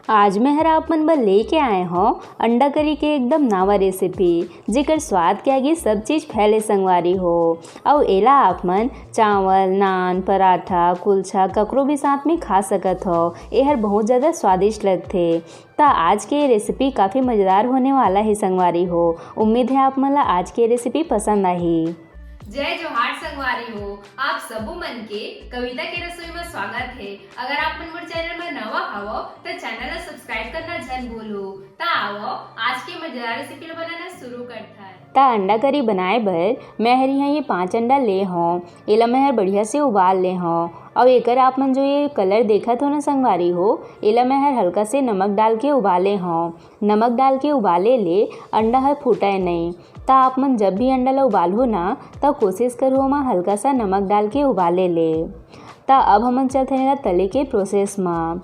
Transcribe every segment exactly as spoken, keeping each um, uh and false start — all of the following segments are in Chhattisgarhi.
आज मैं हर आप मन बर लेके आए हौं अंडा करी के एकदम नावा रेसिपी, जेकर स्वाद के आगे सब चीज फैले संगवारी हो। अउ एला आप मन चावल, नान, पराठा, कुलछा ककरो भी साथ में खा सकत हो। एहर बहुत ज्यादा स्वादिष्ट लगथे। त आज के ये रेसिपी काफी मजेदार होने वाला है संगवारी हो। उम्मीद है आप मन ला आज के ये रेसिपी पसंद आही। जय जोहार संगवारी हो, आप सबो मन के कविता के रसोई में स्वागत है। अगर आप मन मोर चैनल में नवा हवो त चैनल ला सब्सक्राइब करना झन भूलो। त आवो आज के मजेदार रेसिपी ला बनाना शुरू करथन। त अंडा करी बनाए बर मैं हर यहाँ ये पांच अंडा ले हौं। एला मैं हर बढ़िया से उबाल ले हौं। अउ एकर आप मन जो ये कलर देखत हो ना संगवारी हो, एला मैं हर हल्का से नमक डाल के उबाले हौं। नमक डाल के उबाले ले अंडा हर फूटय नहीं। त आप मन जब भी अंडा ला उबालहू ना, त कोशिश करहू ओमा हल्का सा नमक डाल के उबाले ले। त अब हमन चलथन एला तले के प्रोसेस म।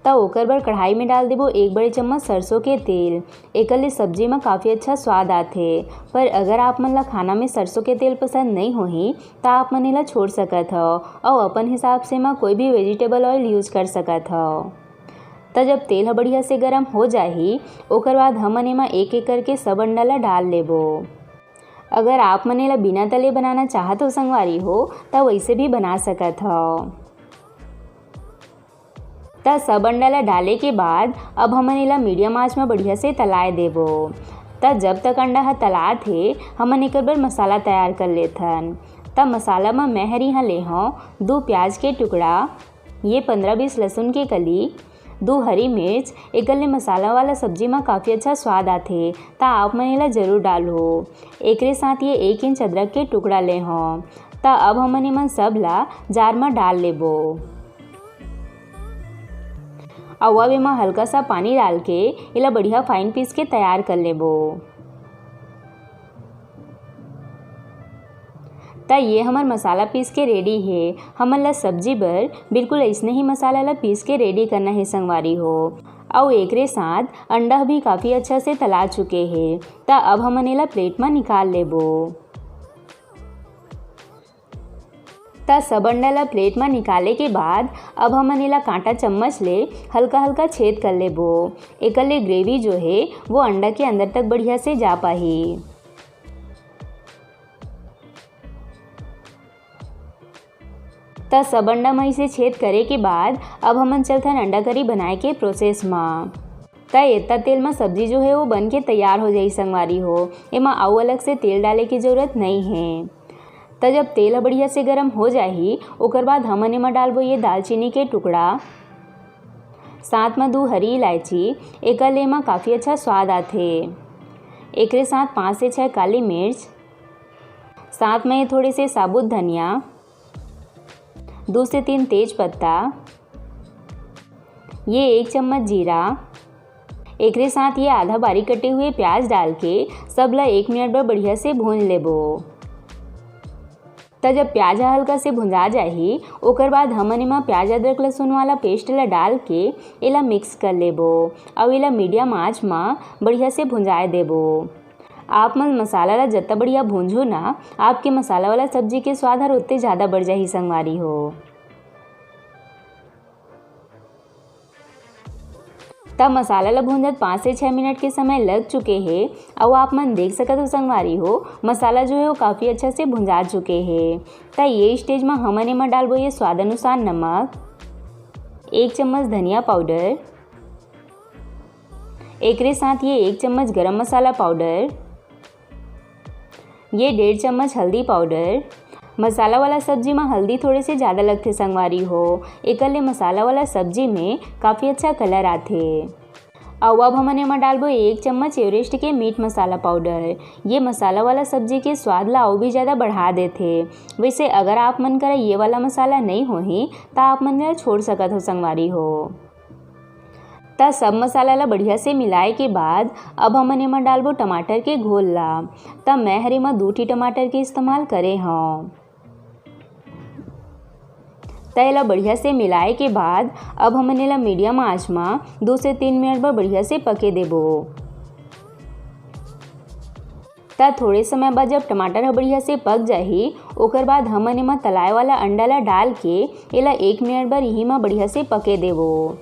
त ओकर बर कढ़ाई में डाल देबो एक बड़े चम्मच सरसों के तेल। एकर ले सब्जी म काफी अच्छा स्वाद आथे। पर अगर आप मन ला खाना में सरसों के तेल पसंद नहीं होही, त आप मन एला छोड़ सकत हव अउ अपन हिसाब से एमा कोई भी वेजिटेबल ऑयल यूज कर सकत हव। त जब तेल ह बढ़िया से गरम हो जाही, ओकर बाद हमन एमा एक एक करके सब अंडा ला डाल लेबो। अगर आप मन एला बिना तले बनाना चाहत हो संगवारी हो, त वैसे भी बना सकत हव। त सब अंडा ला डाले के बाद अब हमन एला मीडियम आंच म बढ़िया से तलाए देबो। त जब तक अंडा ह तलात हे, हमन एकर बर मसाला तैयार कर लेथन। त मसाला म मैं हर इहाँ ले हौं दू प्याज के टुकड़ा, ये पंद्रह बीस लहसुन के कली, दू हरी मिर्च। एकर ले मसाला वाला सब्जी म काफी अच्छा स्वाद आथे, त आप मन एला जरूर डालहू। एकरे साथ ये एक इंच अदरक के टुकड़ा ले हौं। त अब हमन एमन सब ला जार म डाल लेबो। अउ अब एमा हल्का सा पानी डाल के एला बढ़िया फाइन पीस के तैयार कर लेबो। त ये हमर मसाला पीस के रेडी हे। हमन ला सब्जी बर बिल्कुल अइसने ही मसाला ला पीस के रेडी करना हे संगवारी हो। अउ एकरे साथ अंडा भी काफी अच्छा से तला चुके हे। त अब हमन एला प्लेट म निकाल लेबो। त सब अंडा ला प्लेट म निकाले के बाद अब हमन एला कांटा चम्मच ले हल्का हल्का छेद कर लेबो। एकर ले ग्रेवी जो हे वो अंडा के अंदर तक बढ़िया से जा पाही। त सब अंडा म इसे छेद करे के बाद अब हमन चलथन अंडा करी बनाए के प्रोसेस म। त एतना तेल म सब्जी जो हे वो बन के तैयार हो जाही संगवारी हो। एमा अउ अलग से तेल डाले के जरूरत नइ हे। त जब तेल ह बढ़िया से गरम हो जाही, ओकर बाद हमन एमा डालबो ये दालचीनी के टुकड़ा, साथ म दू हरी इलायची। एकर ले एमा काफी अच्छा स्वाद आथे। एकरे साथ पाँच से छः काली मिर्च, साथ म ये थोड़े से साबुत धनिया, दो से तीन तेज पत्ता, ये एक चम्मच जीरा, एकरे साथ ये आधा बारीक कटे हुए प्याज डाल के सब ला एक मिनट बर बढ़िया से भून लेबो। त जब प्याज ह हल्का से भुंजा जाही, ओकर बाद हमन एमा प्याज, अदरक, लहसुन वाला पेस्ट ला डाल के एला मिक्स कर लेबो। अउ एला मीडियम आंच म बढ़िया से भुंजाए देबो। आप मन मसाला ला जत्ता बढ़िया भूंजहू ना, आपके मसाला वाला सब्जी के स्वाद हर ओत्ते ज्यादा बढ़ जाही संगवारी हो। त मसाला ला भूंजत पाँच से छः मिनट के समय लग चुके हे। अउ आप मन देख सकत हो संगवारी हो, मसाला जो हे वो काफी अच्छा से भुंजा चुके हे। त ये स्टेज म हमन एमा डालबो ये स्वाद अनुसार नमक, एक चम्मच धनिया पाउडर, एकरे साथ ये एक चम्मच गरम मसाला पाउडर, ये डेढ़ चम्मच हल्दी पाउडर। मसाला वाला सब्जी म हल्दी थोड़े से ज्यादा लगथे संगवारी हो, एकर ले मसाला वाला सब्जी में काफी अच्छा कलर आथे। अउ अब हमन एमा डालबो एक चम्मच एवरेस्ट के मीट मसाला पाउडर। ये मसाला वाला सब्जी के स्वाद ला अउ भी ज्यादा बढ़ा देथे। वैसे अगर आप मन करा ये वाला मसाला नइ होही, त आप मन ला छोड़ सकत हो संगवारी हो। त सब मसाला ला बढ़िया से मिलाए के बाद अब हमन एमा डालबो टमाटर के घोल ला। त मैं हर एमा दू ठी टमाटर के इस्तेमाल करे हौं। त एला बढ़िया से मिलाए के बाद अब हमन एला मीडियम आंच म दो से तीन मिनट बर बढ़िया से पके देबो। त थोड़े समय बाद जब टमाटर ह बढ़िया से पक जाही, ओकर बाद हमन एमा तलाए वाला अंडा ला डाल के एला एक मिनट बर इही म बढ़िया से पके देबो।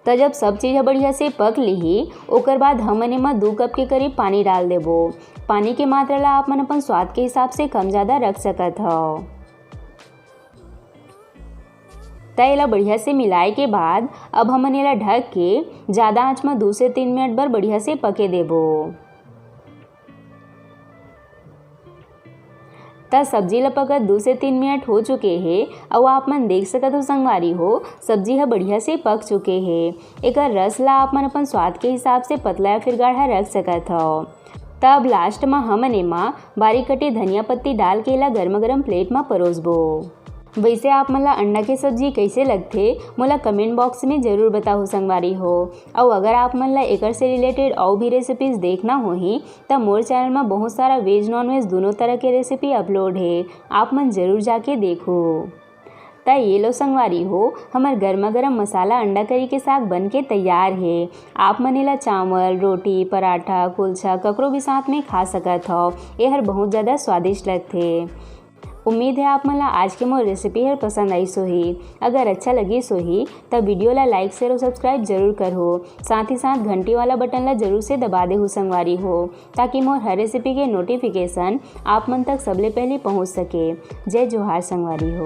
त जब सब चीज ह बढ़िया से पक लिही, ओकर बाद हमन एमा दू कप के करीब पानी डाल देबो। पानी के मात्रा ला आप मन अपन स्वाद के हिसाब से कम ज्यादा रख सकत हव। त एला बढ़िया से मिलाए के बाद अब हमन एला ढक के ज्यादा आंच म दू से तीन मिनट बर बढ़िया से पके देबो। त सब्जी ल पकत दू से तीन मिनट हो चुके हे, अउ आप मन देख सकत हो संगवारी हो, सब्जी ह बढ़िया से पक चुके हे। एकर रस ला आप मन अपन स्वाद के हिसाब से पतला या फिर गाढ़ा रख सकत हव। त अब लास्ट म हमन एमा बारीक कटे धनिया पत्ती डाल के एला गरमा गरम प्लेट म परोसबो। वैसे आप मन ला अंडा के सब्जी कैसे लगथे, मोला कमेंट बॉक्स में जरूर बताहू संगवारी हो। अउ अगर आप मन ला एकर से रिलेटेड अउ भी रेसिपीज देखना होही, त मोर चैनल म बहुत सारा वेज नॉन वेज दोनों तरह के रेसिपी अपलोड हे, आप मन जरूर जाके देखो। त ये लो संगवारी हो, हमर गर्मा गर्म मसाला अंडा करी के साग बन के तैयार हे। आप मन एला चावल, रोटी, पराठा, कुलछा ककरो भी साथ में खा सकत हव। एहर बहुत ज्यादा स्वादिष्ट लगथे। उम्मीद है आप मन ला आज के मोर रेसिपी हर पसंद आइस होही। अगर अच्छा लगिस होही त वीडियो ला लाइक, शेयर और सब्सक्राइब जरूर करहो। साथ ही साथ घंटी वाला बटन ला जरूर से दबा देहू संगवारी हो, ताकि मोर हर रेसिपी के नोटिफिकेशन आप मन तक सबले पहले पहुंच सके। जय जोहार संगवारी हो।